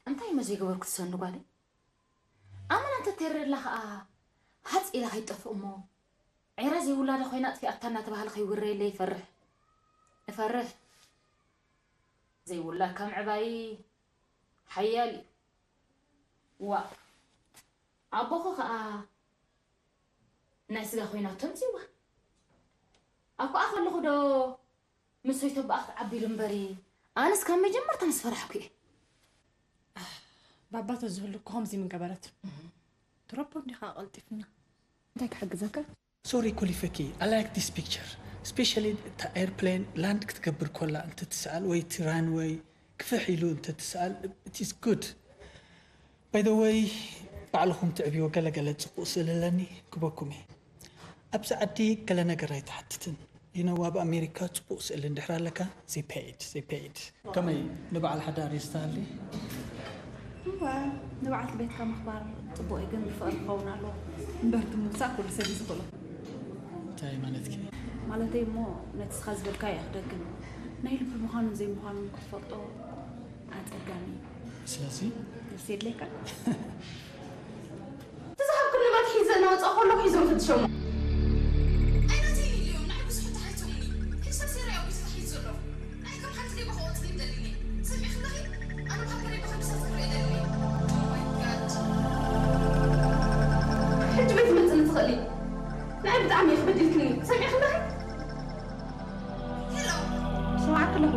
እንታይ እሞ ዘይገበርኩ ትሰኒ ጓለይ? ኣመና እንተተይረላ ኸኣ ሃጽ ኢላ ከይትጠፍእ እሞ፣ ዒራ ዘይውላዳ ኮይና ኣጥፊኣታ እናተባህለ ከይውረየለይ ይፈርሕ። እፈርሕ። ዘይውላድ ካብ ምዕባይ ሓያል እዩ። ዋእ፣ ኣቦኺ ኸኣ ናይ ስጋ ኮይናቶ ኣምጺእዋ። ኣብ ከኣ ከለኹ ዶ ምስ ሰይቶ ብኣኽ ትዓቢ ኢሉ እምበሪ፣ ኣነስ ካብ መጀመርታ ምስ ፈራሕኩ እየ። ባባ ተዝህሉ እኮ ከምዚ ምገበረት። ትረቦ እንዲኻ ቀልጢፍና። እንታይ ክሕግዘካ? Sorry ኩሊፈኪ፣ I like this picture, especially እታ ኤርፕሌን ላንድ ክትገብር ኮላ እንትትስኣል ወይ እቲ ራንወይ ክፍሕ ኢሉ እንትትስኣል፣ it is good. By the way፣ ባዕልኹም ትዕብዮ ገለ ገለ ጽቡቕ ስእሊ ኣለኒ ክበኩም እየ። ኣብዚ ዓዲ ገለ ነገር ኣይትሓትትን። You know፣ ኣብ ኣሜሪካ ጽቡቕ ስእሊ እንድሕር ኣለካ፣ they paid, they paid። ከመይ ንበዓል ሓዳር የስተሃሊ? እወ፣ ንበዓልቲ ቤትካ ምኽባር ጽቡቕ እዩ፣ ግን ብፍቕሪ ክኸውን ኣለዎ። እምበር እቲ ምውሳእ ኩሉ ሰብ እዩ ዝኽእሎ። እንታይ ማለትኪ? ማለተይ እሞ ነቲ እስኻ ዝበልካዮ እየ ክደግም። ናይ ልቢ ምዃኑን ዘይምዃኑን ክትፈልጦ ኣጸጋሚ እዩ። ስለዚ? መልሲ የድልየካ? እቲ ዝሃብኩ ንብረት ሒዘ እናወጻእኩ ከለኹ እዩ ዝምፍትሸሞ። ኣይናተይ ሚልዮን ንዓይ ብዙሕ እንተሃይቶምኒ፣ ሒሳብ ሴራ እዩ ኣብ ቤቱ ተታሒዙ ዘሎ። ንዓይ ከም ሓንቲ ሌባ ክቖጽር ይደልኒ። ሰሚዕኪ ኣለኺ? ኣነ ኣብ ሃገረይ ብኸምዚ ክርኢ ደሊ። Oh my God። ሕጂ ቤት መጽኒ ትኽእሊ። ንዓይ ብጣዕሚ ኢኺ በዲልክኒ። ሰሚዕኪ ኣለኺ? ሄሎ። ስምዓኪ ኣለኹ።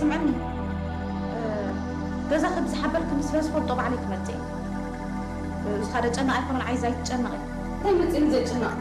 ስምዕኒ። ገዛኺ ብዝሓበልክኒ ስለ ዝፈልጦ ባዕለይ ክመጽእ እየ። እዚ ኸኣ ደጨነቕ ኣይኮነን፣ ዓይዛ ኣይትጨነቒ። እንታይ መጺእኒ ዘጭነቕ?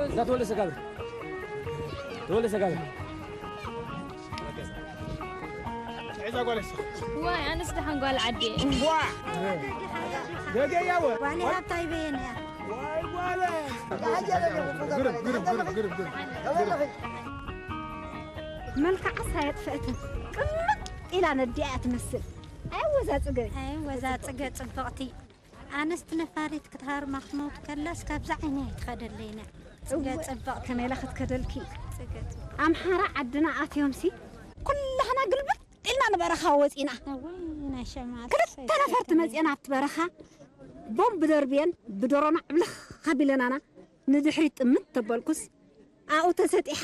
እንዳተወለሰ ጋብር ተወለሰ ጋብር ዒዛ ጓል እሳ። ዋይ፣ ኣነስ ደሓን ጓል ዓዲ እየ። እምቧ! ገገያ ወ-፣ ጓለይ ሃብታይ በየነ እያ። ዋይ ጓለ! ግርም፣ ግርም፣ ግርም፣ ግርም፣ ግርም። መልክዓስ ኣየጥፈእትን። ቅምጥ ኢላ ነዲኣ እያ ትመስል። ኣየወዛጽገ። ኣየወዛጽገ ጽብቕቲ። ኣነስ ነፋሪት ክትሃርማ ክትመውት ከላስ ካብዛ ዓይነይ ኣይትኸደለይን እያ። ጽገ እወ። ጽብቕቲ። ከመይ ኢላ ክትከደልኪ? ጽገ ጽብቕቲ። ኣምሓራ ዓድና ኣትዮምሲ ኩላህና ግልብጥ ኢልና ንበረኻ ወጺና። እወ፣ ናይ ሸማት ክልተ ነፈርቲ መጺአን ኣብቲ በረኻ ቦምብ ደርብየን ብዶሮና ዕብልኽ ኣቢለናና ንድሕሪት ጥምት ተበልኩስ ኣብኡ ተሰጢሓ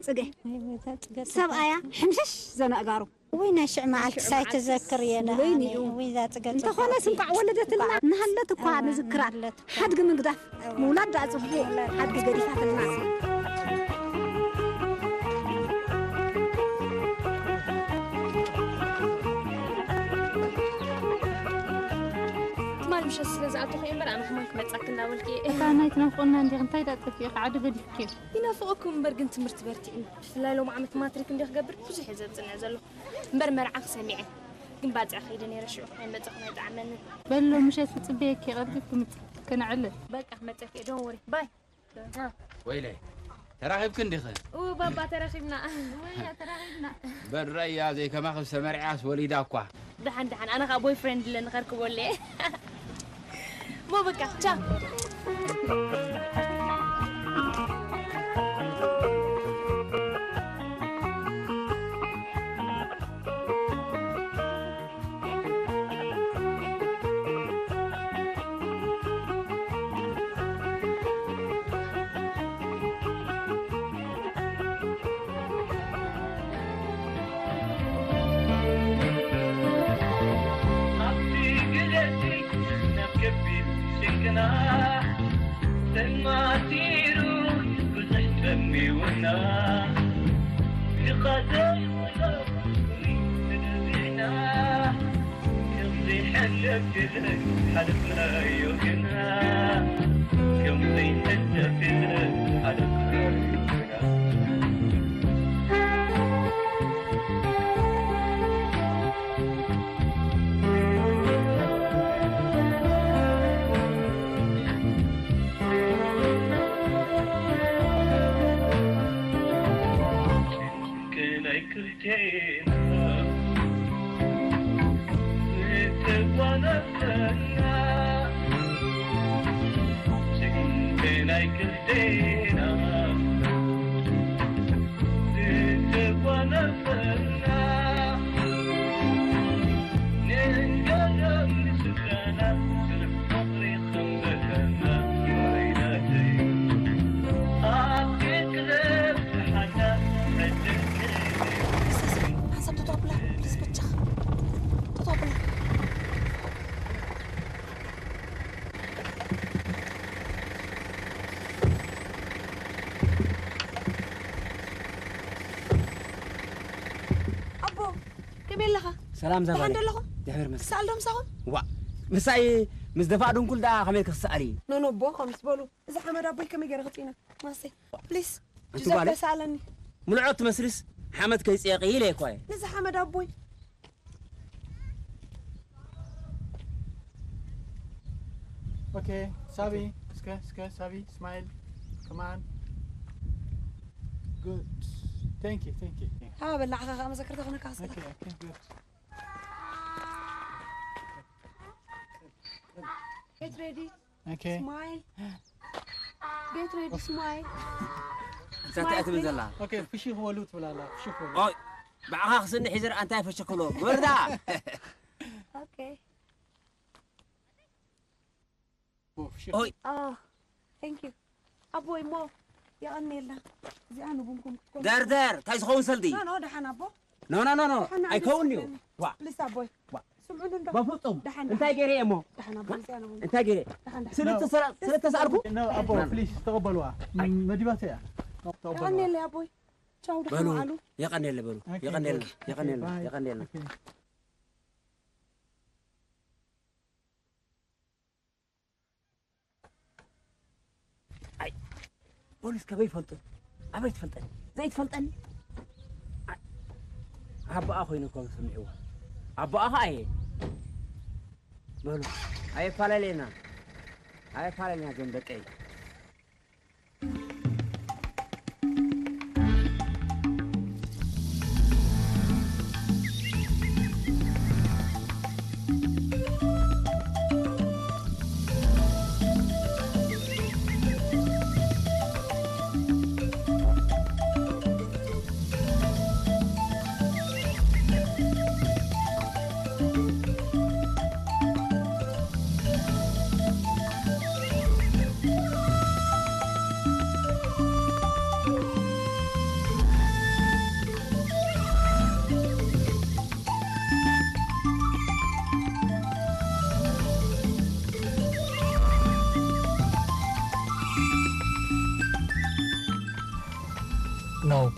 ጽገ። ኣይ፣ በዛ ጽገ ሰብኣያ ጽብቕቲ። ሕምሸሽ ዘነእጋሩ። ወይ ናይ ሽዕ መዓልቲ ናይ ሽዕ መዓልቲ ሳይትዘክር እየ ንበይኑ ኣነ። እዩ። ወይ እዛ ጽገም እንተኾነስ ጽብቕቲ። እንቋዕ ወለደትና። እንቋዕ እናሃለት እኳ እወ፣ ንዝክራ። እናሃለት እኳ። ሓድጊ ምግዳፍ ምውላድ ደኣ ጽቡቕ። ምውላድ ሓድጊ ደኣ ገዲፋትና። ትማል ምሸት ስለ ዝኣተኹ እየ እምበር ኣነ ከማን ክመጻኪ እንዳበልኩ እየ። እታ ናይ ትናፍቁና እንዲኺ እንታይ ደኣ ጠፊእኺ ዓዲ ገዲፍኪ? ይናፍቐኩም እምበር ግን ትምህርቲ በርቲዕኒ። ብፍላይ ሎም ዓመት ማትሪክ እንዲየ ክገብር ብዙሕ እየ ዘጽንዕ ዘለኹ። እምበር መርዓ ክሰሚዐ ግን ባጽዕ ከይደ ነይረ ሽዑ ኣይመጻኹን ኣይጠዓመንን። በሎ ምሸት ክጽበየኪ ቀልጢፍኪ ምጽ-፣ ከነዕልል። በቃ ክመጸኪ እየ፣ don't worry። ባይ። ወይለይ ተራኺብክን ዲኽን? እው ባባ ተራኺብና። ወያ ተራኺብና። በል ረእያ ዘይከማኺ ዝተመርዕያስ ወሊዳ እኳ። ደሓን ደሓን ኣነ ኸዓ ቦይፍሬንድ ኣለኒ ከርክበሉ እየ። ሞ በቃ ቻው። ሓንሳብ ጠጠው ኣብላ፣ ፕሊዝ፣ በጃኻ። ጠጠው ኣብላ። ኣቦ፣ ከመይ ኣለኻ? ሰላም ዛጓለይ። ደሓን ዶ ኣለኹም? ድሕር መስ- ክሰኣል ዶ ምሳኹም? ዋ፣ ምሳይ ምስ ደፋእ ድንኩል ደኣ ከመይ ክሰኣል እዩ? ኖ፣ ኖ፣ ኣቦ፣ ከምስ በሉ። እዚ ሓመድ ኣቦይ ከመይ ገይረ ክጽኢና? ማሰይ፣ ፕሊዝ፣ ኣንቲ ጁዘፐ ጓለይ? ሰኣለኒ። ምልዖት ትመስልስ ሓመድ ከይጽየቂ ኢለ እኮ እየ። ነዚ ሓመድ ኣቦይ። ኦኬ፣ ሳቢ፣ እስከ፣ እስከ፣ ሳቢ፣ ስማይል፣ ከማን። ጉድ። Thank you, thank you. ሃ፣ በላዕኻ ከኣ መዘክርታ ኮነካ፣ ኣስከ። ኦኬ፣ ኦኬ፣ ጉድ። Get ready. ኦኬ። ስማይል። Get ready, ስማይል። እዛ እንታይ ትብል ዘላ? ኦኬ፣ ፍሽኽ በሉ ትብል ኣላ፣ ፍሽኽ በሉ። ኦይ፣ ብዓኻ ክስንሕ እዩ ዝርኣ፣ እንታይ ፍሽኽ ክብሎ? ወርዳ! ኦኬ። ኦ፣ ፍሽኽ። ኦይ። ኦ፣ thank you። ኣቦይ፣ እሞ የቐንየልና። እዚኣ ንቡንኩም ክትኮኑ። ደርደር፣ እንታይ ዝኸውን ሰልዲ? ኖ፣ ኖ፣ ደሓን ኣቦ። ኖ፣ ኖ፣ ኖ፣ ኖ፣ ደሓን ኣይከውን እዩ። ኣመስግነኒ። ዋ። ፕሊስ ኣቦይ። ዋ። ስምዑኒ እንዶ። በፍጹም። ደሓን፣ ደሓን። እንታይ ገይረ እየ እሞ? ደሓን ኣቦይ፣ እዚኣ ንቡንኩም። እንታይ ገይረ? ደሓን፣ ደሓን። ስለ ኖ። እተሰራ-፣ ስለ እተሰኣልኩ? ኖ፣ ኣቦ፣ ፕሊስ፣ ተቐበልዋ። ኣይ። መዲባተይ እያ። ተቐበልዋ። የቐንየለይ ኣቦይ። ቻው፣ ደሓን በሉ፣ ዋዕሉ። የቐንየለይ በሉ። ኦኬ፣ የቐንየልና፣ ኦኬ፣ የቐንየልና፣ ባይ። የቐንየልና። ኦኬ። ኣይ፣ ፖሊስ ከመይ ይፈልጡ? ኣበይ ትፈልጠኒ? ዘይትፈልጠኒ? ኣይ፣ ኣቦኣ ኮይኑ እኮ ሰሚዕዎ። ኣቦኣ ኸኣ እየ። በሉ፣ ኣየፋለለና። ኣየፋለለና እዞም ደቀይ።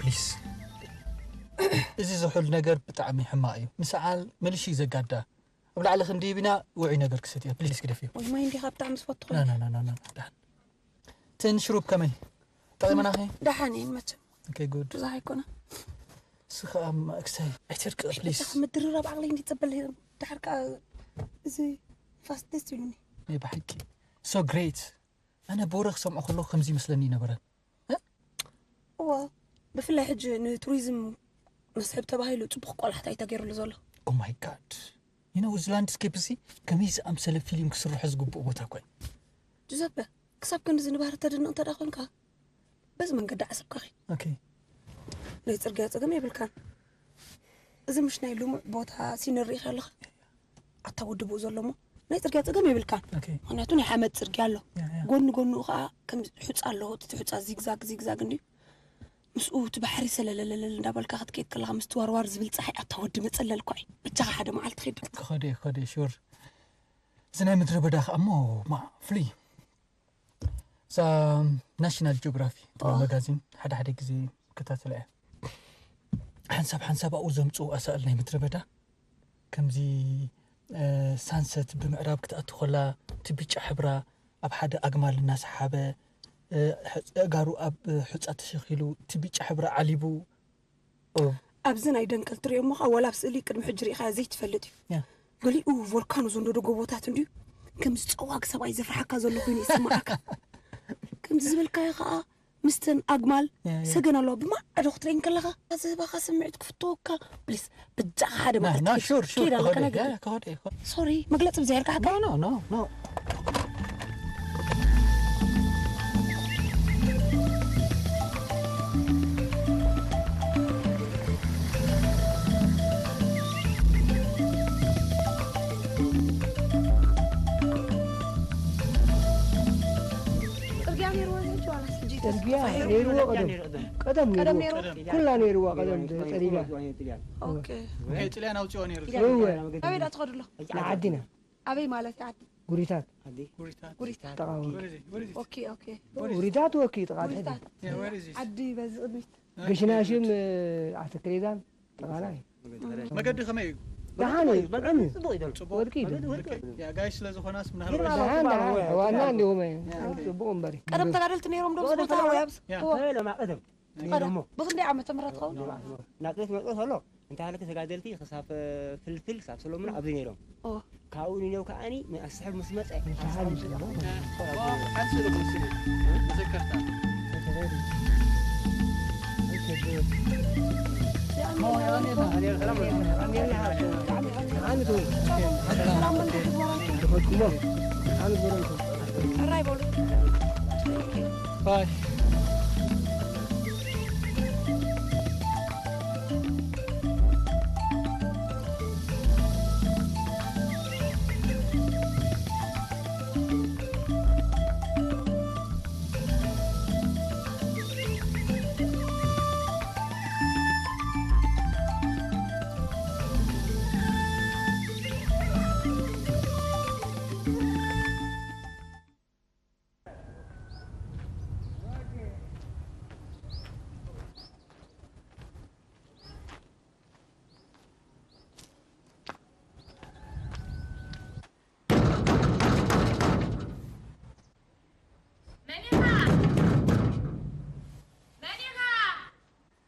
ፕሊስ። እዚ ዝሑል ነገር ብጣዕሚ ሕማቕ እዩ። ንሰዓል መልሽ እዩ ዘጋዳ። ኣብ ላዕሊ ክንድይብ ኢና ውዑይ ነገር ክሰትያ። ፕሊስ ግደፍዮ። ወይ ማይ እንዲኻ ብጣዕሚ ዝፈቱ ና ና ና ና ና። ደሓን። እተን ሽሩብ ከመይ? ጠቒመናኺ? ደሓን እየን መቸም። ኦኬ ጉድ። ብዙሕ ኣይኮነ። እሱ ኸኣ ማእክሳይ ኣይተርቅቕ ፕሊስ። ምድርራብ ዓቕለይ እንዲ ጸበል ድሓር ከኣ እዚ ፋስት ደስ ይብሉኒ። ናይ ብሓቂ ሶ ግሬት። ኣነ ብወረ ክሰምዖ ከለኹ ከምዚ ይመስለኒ ይነበረ። እወ፣ ብፍላይ ሕጂ ንቱሪዝም መስሕብ ተባሂሉ ጽቡቕ ቆላሕታ እዩ ተገይሩሉ ዘሎ። Oh my god። You know እዚ ላንድስኬፕ እዚ ከመይ ዝኣምሰለ ፊልም ክስርሖ ዝግብኦ ቦታ እኮ እዩ። ጁዘፐ፣ ክሳብ ክንድዚ ንባህሪ ተድንቕ እንተ ደኣ ኮንካ፣ በዚ መንገዲ ዓሰብካ ኺድ። ኦኬ። ናይ ጽርግያ ጸገም የብልካን። እዚ ምሽ ናይ ልሙዕ ቦታ ሲነሪ ርኢኻ ኣለኻ? ኣታ ወዲ ብኡ ዘሎ እሞ ናይ ጽርግያ ጸገም የብልካን። ኦኬ። ምኽንያቱ ናይ ሓመድ ጽርግያ ኣሎ። ያ፣ ያ። ጎኒ ጎንኡ ኸኣ ከም ሑጻ ኣለዎ። እቲ ሑጻ ዚግዛግ ዚግዛግ እንድዩ። ምስኡ እቲ ባሕሪ ሰለለለለል እንዳበልካ ክትከይድ ከለኻ ምስቲ ዋርዋር ዝብል ጸሓይ ኣታ ወዲ መጸለል እኳ እዩ። በጃኻ ሓደ መዓልቲ ኺድ። ክኸደ እየ፣ ክኸደ እየ፣ ሹር። እዚ ናይ ምድረ በዳ ኸኣ እሞ ማ ፍሉይ። እዛ ናሽናል ጂኦግራፊ ትብል ኦ። መጋዚን ሓደ ሓደ ግዜ እከታተላ እየ። ሓንሳብ ሓንሳብ ኣብኡ ዘምጽኡ ኣሳእል ናይ ምድረ በዳ ከምዚ እ፣ ሳንሰት ብምዕራብ ክትኣቱ ከላ እቲ ብጫ ሕብራ ኣብ ሓደ ኣግማል እናሰሓበ እ፣ ሕፅ- ኣእጋሩ ኣብ ሑጻ ተሸኺሉ እቲ ብጫ ሕብራ ዓሊቡ ኦ፣ ኣብዚ ናይ ደንከል ትሪኦ እሞ ኸዓ ወላ ኣብ ስእሊ ቅድሚ ሕጂ ሪኢኻዮ ዘይትፈልጥ እዩ። ያ። ገሊኡ ቮልካኖ ዘንደዶ ጎቦታት እንድዩ ከምዚ ጸዋግ ሰብኣይ ዘፍርሓካ ዘሎ ኮይኑ ይስምዓካ። ከምዚ ዝበልካዮ ኸዓ ምስተን ኣግማል ያ፣ ያ። ሰገን ኣለዋ ብማዕዶ ክትርእየን ከለኻ ዝህባኻ ስምዒት ክፍተወካ ፕሊስ በጃኻ ሓደ ና፣ መዓልቲ ና፣ ኪድ- ሹር፣ ሹር፣ ኪድ ኣለካ ክኸደ፣ ናይ ያ፣ ግዲ ያ፣ ክኸደ፣ ክኸደ። ሶሪ መግለፂ ብዘየልካ ሓካ ኖ፣ ኖ፣ ኖ። ጽርግያ ነይርዎ እዚ ሕጂ ዋላስ ሕጂ ጽርግያ ነይርዎ ቀደም ቀደም ነይርዎ ኩላ ነይርዋ ቀደም ጸሪጋ ኦኬ ጥልያን ኣውፅኦ ነይሩ እወ ኣበይ ዳ ትኸዱ ኣሎ ንዓዲና ኣበይ ማለት እዩ ዓዲ ጉሪታት ጉሪታት ተቃወም ኦኬ ኦኬ ጉሪታት ወኪ ጥቃት ሕዲ ዓዲ በዚ ቅድሚት ገሽናሽም ኣተክሬዛን ጠቃላይ መገዲ ከመይ እዩ? ደሓን እዩ፣ ጥዑም እዩ። ጽቡቕ እዩ ዘሎ። ጽቡቕ። ወርቂ እዩ። መገዲ ወርቂ እዩ። ያ ጋሽ ስለ ዝኾናስ ምናልባት ደሓን፣ ደሓን፣ ዋና እንዲሁም እዩ። ያ፣ ኦኬ። ጽቡቕ እምበር እዩ። ቀደም ተጋደልቲ ነይሮም ዶ ኣብዚ ቦታ ወይ ኣብዚ? ያ። እወ። ተለ ማቀደም። ቀደም። እሞ። ብኽንደይ ዓመተ ምህረት ኸውን? ናጽነት መጥቆ ተሎ እንታይ ሃለከ ተጋደልቲ ክሳብ ፍልፍል ክሳብ ሰሎሙን ኣብዚ ነይሮም። ኦ። ካብኡ ንኔው ከዓኒ ኣስሕብ ምስ መጸ ሓንስሉ ምስል መዘከርታ ሕራይ በሉ።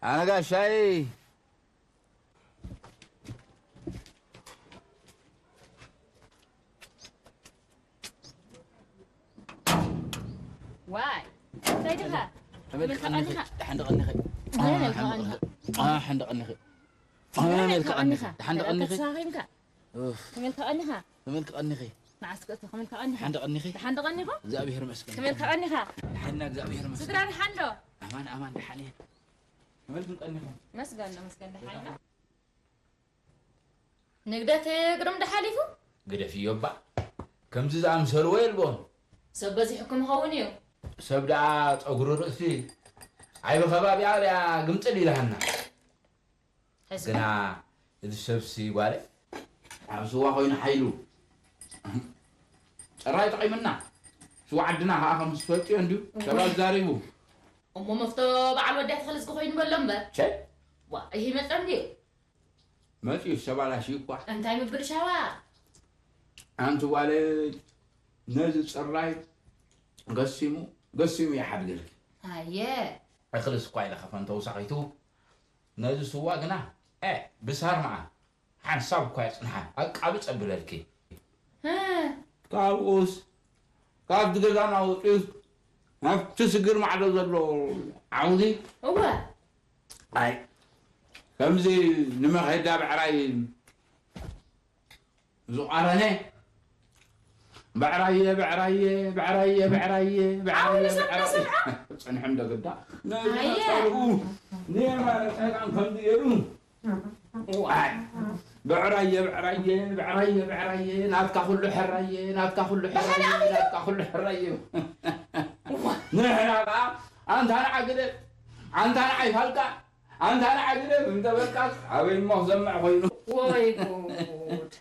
ኣነ ጋሻይ ዋይ እንታይ ድኻ? ተመልካ ቀኒኺ፣ ደሓን ደቐኒኺ። መን ኢልካ ቀኒኻ? ደሓን ደቐኒኺ። መን ኢልካ ቀኒኻ? ደሓን ደቐኒኺ። ተሳኺምካ? ኡፍ፣ ተመልካ ቀኒኻ? ተመልካ ቀኒኺ። ንዓስከ እቶ ከመልካ ቀኒኻ? ደሓን ደቐኒኺ። ደሓን ደቐኒኹ? እግዚኣብሔር ይመስገን። ከመልካ ቀኒኻ? ደሓና እግዚኣብሔር ይመስገን። ስድራ ደሓን ዶ? ኣማን ኣማን ደሓን እየ። ከመልኩም ቀኒኹም? መስገን መስገን ደሓን ኢና። ንግደት ግርም ድሓሊፉ ግደፍዮ እባ። ከምዚ ዝኣምሰልዎ የልቦን። ሰብ በዚሕኩም ይኸውን እዩ። ሰብ ደኣ ጸጉሪ ርእሲ ዓይቢ ከባቢኣ ሪኣ ግምጥል ኢላሃና። ሕዝቢ ግና እዚ ሰብሲ ጓለ ኣብ ስዋ ኮይኑ ሓይሉ ጨራይ ጠቒምና። ስዋ ዓድና ከኣ ከም ዝፈልጥዮ እንድዩ ሰባት ዛሪቡ። እሞ መፍቶ በዓል ወዲ ኣትኽልስ ክኾይኑ በሎ እምበር። ቸ ዋ፣ ይህ መጸም ድዩ? መጺኡ ተባላሽዩ እኳ። እንታይ ምብል ሻዋ? ኣንቲ ጓለ ነዚ ጽራይ ገሲሙ፣ ገሲሙ ይሓድገልኪ። ኣየ። እኽልስ እኳ ኢለ ከፈን ተውሳኺቱ፣ ነዚ ስዋ ግና፣ እ፣ ብሳር መዓ ሓንሳብ እኳ የጽንሓ፣ ኣቃብጽ ኣብለልኪ። እ። ካብኡስ፣ ካብቲ ገዛና ወጺኡስ፣ ናብቲ ስግር ማዕዶ ዘሎ ዓውዲ፣ እወ። ኣይ፣ ከምዚ ንመኸዳ ብዕራይ ዝቐረነ፣ ብዕራየ፣ ብዕራየ፣ ብዕራየ፣ ብዕራየ፣ ብዕራየ፣ ኣሁን ሰብ ብዕራየ። ተሰምዐ? ጸንሐም ደገዳ። ኣየ። ነዚ መሳርኡ፣ ንየማነ ጸጋም ከምዚ ገይሩ። ዋይ። ብዕራየ፣ ብዕራየ፣ ብዕራየ፣ ብዕራየ፣ ናትካ ኩሉ ሕራየ፣ ናትካ ኩሉ ሕራየ፣ ብሓደ ኣኺሉ? ናትካ ኩሉ ሕራየ። እዋ። ንሕና ከኣ ኣንታ ንዓ ግደፍ፣ ኣንታ ንዓ ይፋልካ፣ ኣንታ ንዓ ግደፍ እንተበልካስ ኣበይ እሞ ክሰምዕ ኮይኑ። ወይ ጉድ።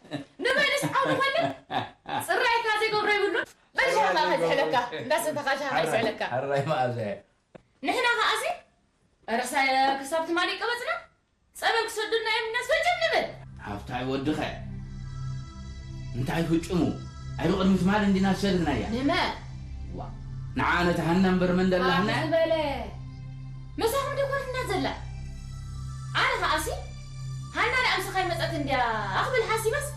ንመንስ ዓውዲ ኾነ? ጽራይካ ዘይገብሮ ይብሉን። በል ሻኻ ከዝሕለካ፣ እንዳሰተኻ ሻኻ ይስዕለካ። ሕራይ መኣዘ። ንሕና ከኣሲ፣ ርሳ ክሳብ ትማሊ ቀበጽና፣ ጸበል ክሰዱልና እዮም እናስፈጭም ንብል። ሃብታይ ወድኸ፣ እንታይ ፍጭሙ? ኣይ ብቕድሚ ትማሊ እንዲና ዝሰድግናያ። ንመ? ዋ፣ ንዓ ነቲ ሃና እምበር መን ደላህና? ኣፍ ዝበለ። ምሳኹም ዲኮር እና ዘላ። ኣነ ከኣሲ፣ ሃና ንኣምስኻ ይመጸት እንድያ ኣኽብል ሓሲበስ፣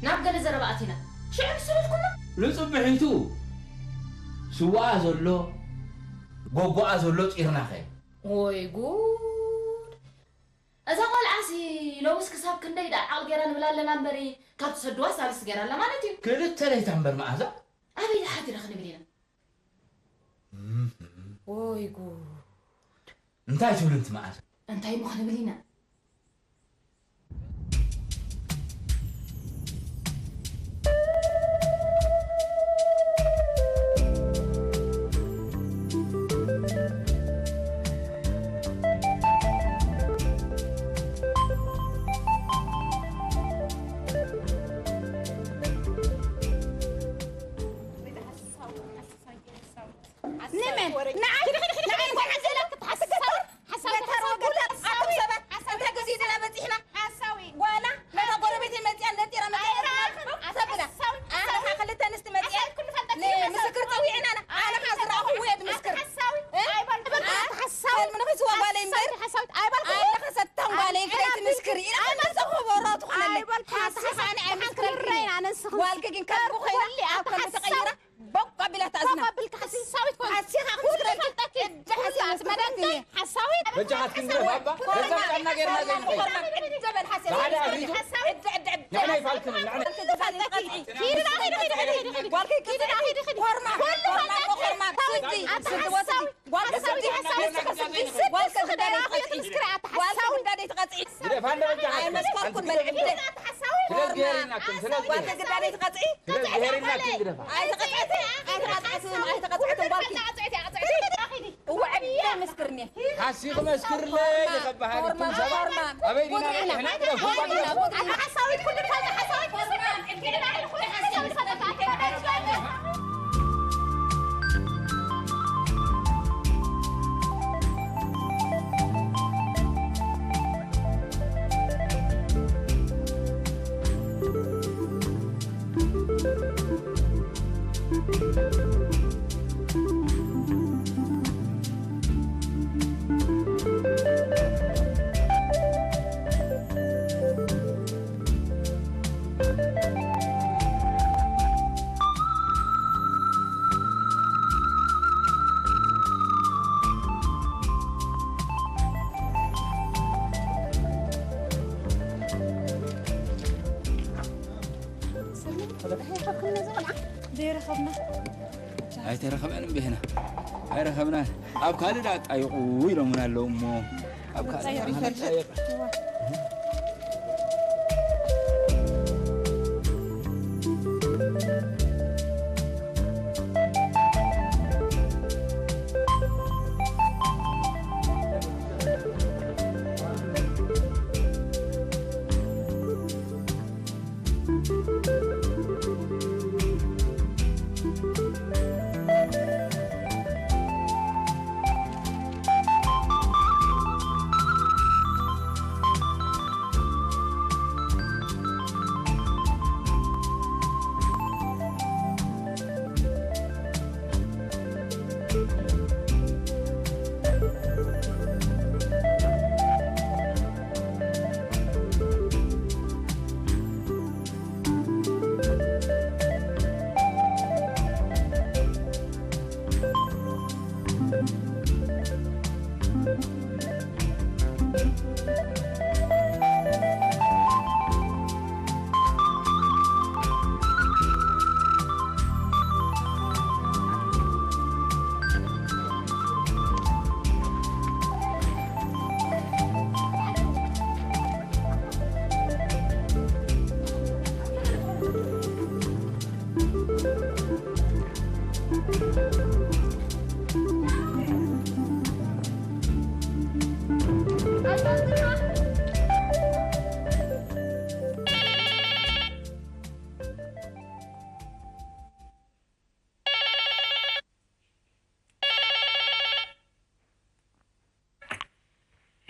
ናብ ገለ ዘረባ ኣቲና። ሽዑ ንሱ ኢልኩና? ንጽብሒቱ፣ ስዋኣ ዘሎ፣ ጎጎኣ ዘሎ ጺርናኸ። ወይ ጉድ! እዛ ቆልዓሲ ሎምስ ክሳብ ክንደይ ደኣ ዓቕሊ ገይራ ንብል ኣለና እምበሪ፣ ካብ ትሰድዋ ሳልስ ገይራ ኣላ ማለት እዩ። ክልተ ለይታ እምበር መኣዛ። ኣበይ ደኣ ሓቲራ ክንብል ኢና? እም። ወይ ጉድ። እንታይ ትብሉ እንቲ መኣዛ? እንታይ እሞ ክንብል ኢና? ንመን? ንዓይ? ንዓይ እንኳን ሓሲላ ክትሓስብ ሓሳዊ፣ ገተር ወገተር፣ ሓሳዊ፣ ኣቱም ሰባት፣ ሓሳዊ፣ እንታይ ግዜ ድና በጺሕና? ሓሳዊ። ጓላ፣ ነታ ጎረቤተይ መጺኣ፣ ነጢራ መጺኣ፣ ኣይረኣኽን። ሰብና። ሓሳዊ፣ ኣነ ሓሳዊ። ክልተ ኣንስቲ መጺኣ፣ ሓሳዊ፣ ኩሉ ፈልጠት ን-፣ እዩ፣ ሓሳዊ። ምስክር ጸዊዕና፣ ኣነ፣ ኣነ ከኣ ዝረኣኹ ውየት ምስክር። ሓሳዊ፣ እ? ኣይበልኩ። እ? ኣታ ሓሳዊ። ሕልሚ ንኺ ስዋ ጓለይ እምበር። ሓሳዊ፣ ኣይበልኩ። ኣነ ከሰታም ጓለይ፣ ክለይቲ ምስክር ኢላ፣ ኣይበልኩ። መጽኹ በሮ ትኾነለይ። ኣይበልኩ። ሓሳዊ፣ ሓሳዊ፣ ኣነ ሓሳዊ ኣይምስክረልክን። ጓልኪ ግን ካብ ኮይና፣ ኩሉ ኣብ ከምዚ ተቐይራ፣ ሓሳዊ። ቦቕ ኣቢላ እታ እዝና። ቦቕ ኣቢልካ ሓሲሳዊት ኮን። ሓሲኻ ኩሉ ክትረኪ። ፈልጠኪ። እዳ ሓሲኻ ኩሉ ክትረኪ። ሓሳዊት። በጃኻት ክንግረፍ ኣባ። ኩሉ ገንዘብ ጫና ጌርና ዘይንኸይድ። ዘበን ሓሲኻ። ብሓደ ኣፊቱ። ሓሳዊት። እዳ፣ እዳ፣ እዳ። ንሕና ይፋልክን፣ ንሕና። ኪዲ፣ ኪዲ፣ ኪዲ፣ ኪዲ፣ ኪዲ። ጓልኪ ኪዲ፣ ኪዲ፣ ኪዲ። ኮርማ፣ ኩሉ ኮርማ፣ ፈልጠኪ። ኮርማ። ሓሳዊት። ስዲ፣ ኣታ ስዲ ወስዲ። ሓሳዊት። ጓልኪ ሓሳዊት። ስዲ፣ ሓሳዊት። ስዲ። ጓልኪ ስዲ። ጓልኪ ስዲ። ግደፋ እንደ በጃኻ። ኣይ መስኮትኩም ኣንቲ በልዕብደ። ግደፍ። ስለዚ ብሄር ኢልናክን፣ ስለዚ ጓልኪ ግዳ ዘይትቐጽዒ? ስለዚ ብሄር ኢልናክን ግደፋ። ኣይትቐጽዕትን፣ ኣይትቐጽዕትን፣ ኣይትቐጽዕትን ጓልኪ። እወ፣ ዕብየ መስክርኒ። ሓሲኺ መስክርለይ ይኸበሃል። ኮርማ፣ እቱም ሰባት ኮርማ። ኣበይ ዲና? ጉድዒና። ንሕና ግደፉ፣ ጉድዒና፣ ጓልኪ። ጉድዒና። ሓሳዊት ኩሉ ፈልጠ፣ ሓሳዊት መስክርና። ዘይረኸብና። ኣይተረኸበን እምቢ ህና። ኣይረኸብናን። ኣብ ካልእ ደኣ ጣይቑ ኢሎምና ኣለዉ እሞ፣ ኣብ ካልእ ደኣ ይፈልጥ።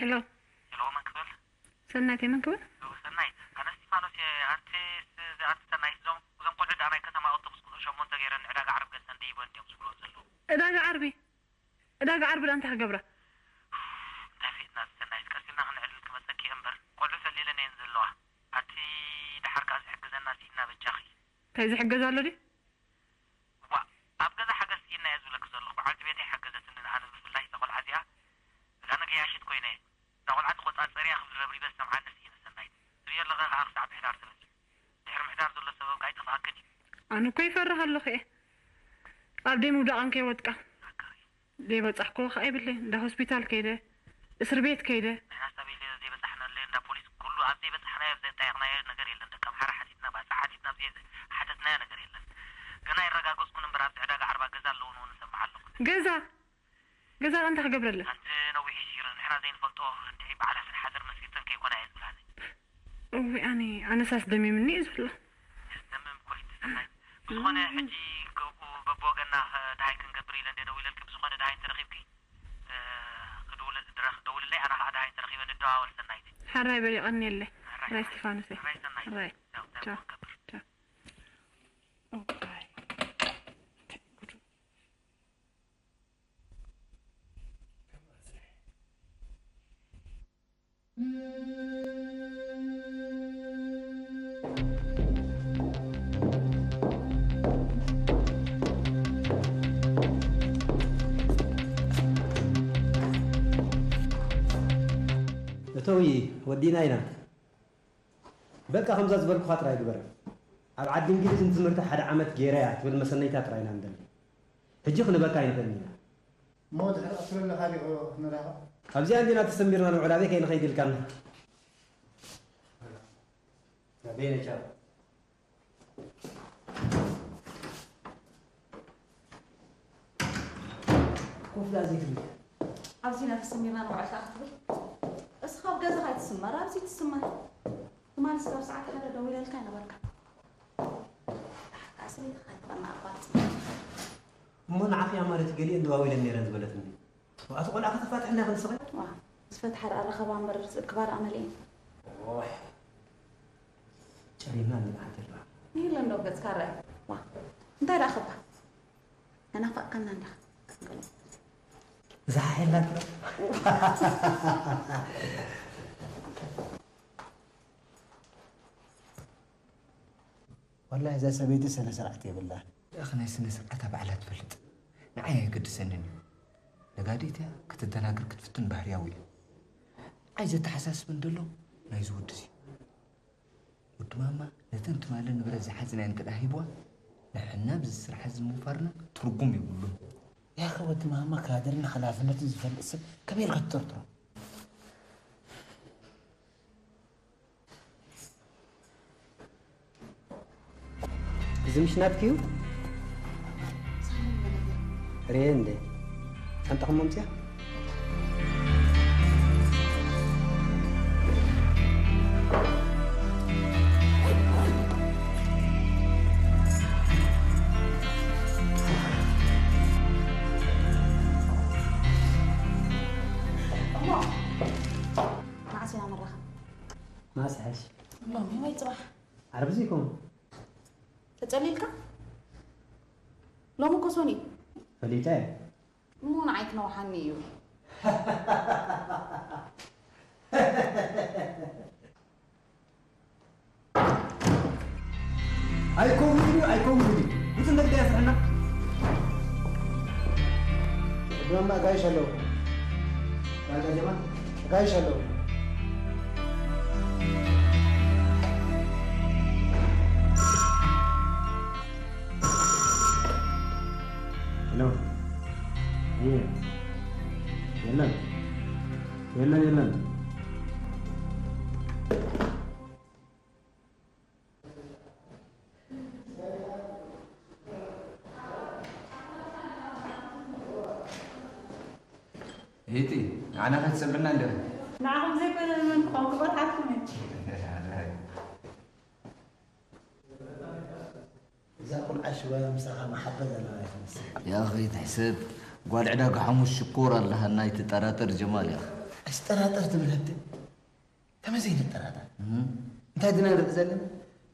ሄሎ። ሄሎ፣ መን ክብል? ሰናይት፣ መን ክብል? ኦ፣ ሰናይት፣ ኣነ እስጢፋኖስ እየ። ኣንቲ ስ-፣ ኣንቲ ሰናይት፣ እዞም፣ እዞም ቆልዑ ደኣ ናይ ከተማ ኣውቶቡስ ቁጽሪ ሸሞንተ ገይረን ንዕዳጋ ዓርቢ ገዝተን ደይበን ድዮም ዝብልዎ ዘለዉ። ዕዳጋ ዓርቢ? ዕዳጋ ዓርቢ ደኣ እንታይ ክገብራ? እንታይ ፈሊጥና፣ ሰናይት፣ ቀስ ኢልና ክንዕልል ክመጸኪ እየ እምበር፣ ቆልዑ ፈሊለን እየን ዘለዋ። ኣቲ ደሓር ከኣ ዝሕግዘና ስኢንና በጃኺ። እንታይ ዝሕገዝ ኣሎ ድዩ? ዋእ፣ ኣብ ገዛ ሓገዝ ስኢንና እየ ዝብለኪ ዘለኹ። በዓልቲ ቤተይ ሓገዘትኒ፣ ንኣነ ብፍላይ እዛ ቆልዓ እዚኣ። እዛ ነገያሽት ኮይነ እየ። እዛ ቆልዓ ተቖጻጸርያ ክብል ረብሪበ ዝሰምዓኒ ስኢነ ሰናይት። ትርእዮ ኣለኺ ከኣ ክሳዕ ምሕዳር ተበጺሑ። ድሕሪ ምሕዳር ዘሎ ሰበብ ከኣ ይጠፍኣክን እዩ። ኣነ እኮ ይፈርህ ኣለኹ እየ። ኣብ ደይ ምውዳቐን ከይወድቃ። ኣካሪ። ዘይበጻሕክዎ ከኣ የብለይን። እንዳ ሆስፒታል ከይደ፣ እስር ቤት ከይደ። ንሕና ሳብ ኢለ ዘይበጻሕናለይ እንዳ ፖሊስ ኩሉ ኣብ ዘይበጻሕናዮ ኣብ ዘጣየቕናዮ ነገር የለን። ደቂ ኣምሓራ ሓቲትና፣ ባጽዕ ሓቲትና ኣብ ዘይሓተትናዮ ነገር የለን። ገና ኣይረጋገጽኩን እምበር ኣብዚ ዕዳጋ ዓርባ ገዛ ኣለዎ ንውን እሰምዕ ኣለኹ። ገዛ? ገዛ እንታይ ክገብረላ? ኣንቲ ነዊሕ እዩ ሲር፣ ንሕና ዘይንፈልጦ እንድዒ በዓል ኣስር ሓዘር መስሪተን ከይኮና እየ ዝብላኒ። እውይ ኣነ፣ ኣነሳስ ደሚምኒ እዩ ዘሎ። ዘስደምም እኮ እዩ እቲ ሰናይ። ብዝኾነ ሕጂ ገብኡ በብወገንና ከ ደሃይ ክንገብር ኢለ እንደ ደዊለልኪ፣ ብዝኾነ ደሃይ እንተረኺብኪ፣ እ፣ ክድውል-፣ ድረ-፣ ደውልለይ፣ ኣነ ኸዓ ደሃይ እንተረኺበ ንደዋወል ሰናይተይ። ሕራይ በል የቐንየለይ። ሕራይ፣ ሕራይ እስጢፋኖሰይ። ሕራይ ሰናይተይ። ሕራይ። ቻው፣ ቻው ቻው። ክንገብር። ቻው። ኦኬ። እተዊ ወዲና ኢና። በቃ ከምዛ ዝበልኩኻ ጥራይ ግበር። ኣብ ዓዲ እንግሊዝ ንትምህርቲ ሓደ ዓመት ገይረያ ትብል መሰነይታ ጥራይ ኢና ንደሊ። ሕጂ ክንበካ ኣይንኽእልን ኢና። እሞ ድሕሪ ቀትሪ ኣለኻ ዲኹ ክንራኸብ? ኣብዚኣ እንዲና ተሰሚርና ንውዕል፣ ኣበይ ከይንኸይድ ኢልካና? በይነ ቻው። ኮፍላ ዘይትብል። ኣብዚ ኢና ተሰሚርና ንውዕል ከኣ ክትብል? እስኻ ኣብ ገዛኻ ኣይትስመር፣ ኣብዚ ትስመር። ትማሊ ስጋብ ሰዓት ሓደ ደዊለልካ ኣይነበርካን። ደሓር ከኣ ሰበይትኻ ኣይትኾና ኣቋርጽ። እሞ ንዓኺ እያ ማለት ገሊኤን ደዋዊለን ነይረን ዝበለትኒ። ኣቲ ቆልዓ ከተፋትሕና ክንስኺ? ዋ፣ ዝፈትሓ ደኣ ረኸባ እምበር ዝእክባ ደኣ መሊኤን። ኦሕ፣ ጨሪምና እንድንሓት ይረኣ። የለን ዶ ገጽካ ረኣይ? ዋ፣ እንታይ ደኣ ከባ? ተናፋቕካና እንዲኻ። እዛ ሓሒላት። ወላሂ እዛ ሰበይቲ ስነ ስርዓት የብላን። እኺ ናይ ስነ ስርዓታ ባዕላ ትፈልጥ። ንዓይ ኣየገድሰንን እዩ። ነጋዲት እያ፣ ክትደናግር ክትፍትን ባህርያዊ እዩ። ንዓይ ዘተሓሳስበን ዘሎ ናይዚ ወዲ እዚ። ወዲ ማማ ነተን ትማሊ ንብረት ዝሓዝናየን እንተ ደኣ ሂብዋ፣ ንሕና ብዚ ስራሕ እዚ ምውፋርና ትርጉም የብሉን። ያኸ ወዲ ማማ ካድርን ሓላፍነትን ዝፈልጥ ሰብ ከመይ ኢልካ ትጥርጥሮ? እዚ ምሽ ናትኪ እዩ? ርኤ እንዴ? ሻንጣኹም መምፅያ? እሞ መዓስ ኢና ንራኸብ? መዓስ ይሓይሽ? ሎሚ ወይ ጽባሕ? ዓርቢ ዘይኮን? ተጸሊልካ? ሎሚ እኮ ሶኒ። ፈሊጠ። እሞ ንዓይ ክነውሓኒ እዩ። ኣይከውንን እዩ፣ ኣይከውንን እዩ። ውጽእ ንግዲ ኣስርሕና። ድማ ኣጋይሽ ኣለዉ። ዳርጋ ጀማ? ኣጋይሽ ኣለዉ። ሄሎ። እየ። የለን። የለን፣ የለን። ሂቲ፣ ንዓና ከይትሰምዕና እንዲኹም። ንዓኹም ዘይኮነ ንመን ክኾን ክፈርሓኩም እየ። እዛ ቆልዓ ሽወያ ምሳኻ መሓበ ዘለዋ እያ ትመስል። ያኺ ትሕሰብ፣ ጓል ዕዳጋ ሓሙስ ሽኮር ኣለሃና ኣይትጠራጠር ጀማል ያኺ። ኣይትጠራጠር ትብል ሃብቲ። ከመይ ዘይንጠራጠር? እንታይ ድና ንርኢ ዘለና?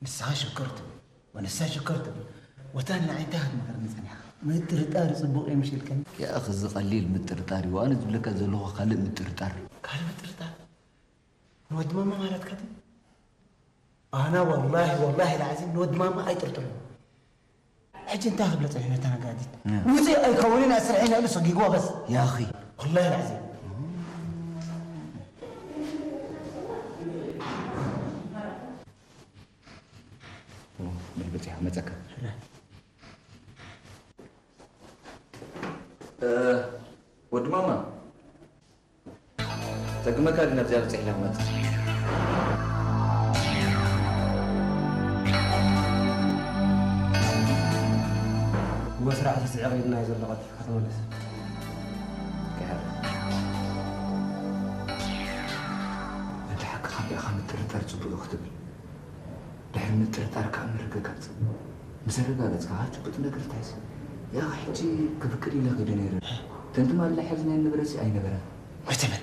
ንስኻ ሽኮር ትብል፣ ወንሳ ሽኮር ትብል። ወታ ንዓይ እንታይ ክትመኽረኒ ጸኒሓ? ምጥርጣር ጽቡቕ እዩ ምሽ ኢልከኒ። ያእኺ፣ እዚ ቀሊል ምጥርጣር እዩ። ኣነ ዝብለካ ዘለኹ ካልእ ምጥርጣር። ካልእ ምጥርጣር? ንወዲ ማማ ማለትካ ድዩ? ኣነ ወላሂ፣ ወላሂ ልዓዚም ንወዲ ማማ ኣይጥርጥርን። ሕጂ እንታይ ክብለ ጸኒሑ ነታ ነጋዲት? ውፅእ ኣይከውንን፣ ኣስርሐ ኢለ ኢሉ ሰጊግዎ በስ። ያኺ። ወላሂ ልዓዚም። በል በፂሓ መፀካ። እ፣ ወዲ ማማ፣ ፀግመካ ድዩ ናብዚኣ በፂሕላ ክመፅእ? እወ፣ ስራሕ ተስዒቕ ኢልና እዩ ዘሎ፣ ቀልጢፍካ ተመለስ። ይሓር። እቲ ሓቂ ካብ ኢኻ ምጥርጣር ፅቡቅ እዩ ክትብል። ድሕሪ ምጥርጣር ከዓ ምርግጋፅ። ምስ ኣረጋገፅካ ከዓ ጭቡጥ ነገር እንታይ እዩ? ያኻ ሕጂ ክፍቅድ ኢለ ከይደ ነይረ። እተን ትማሊ ሒዝናየን ንብረትሲ ኣይነበረን። መቸመን።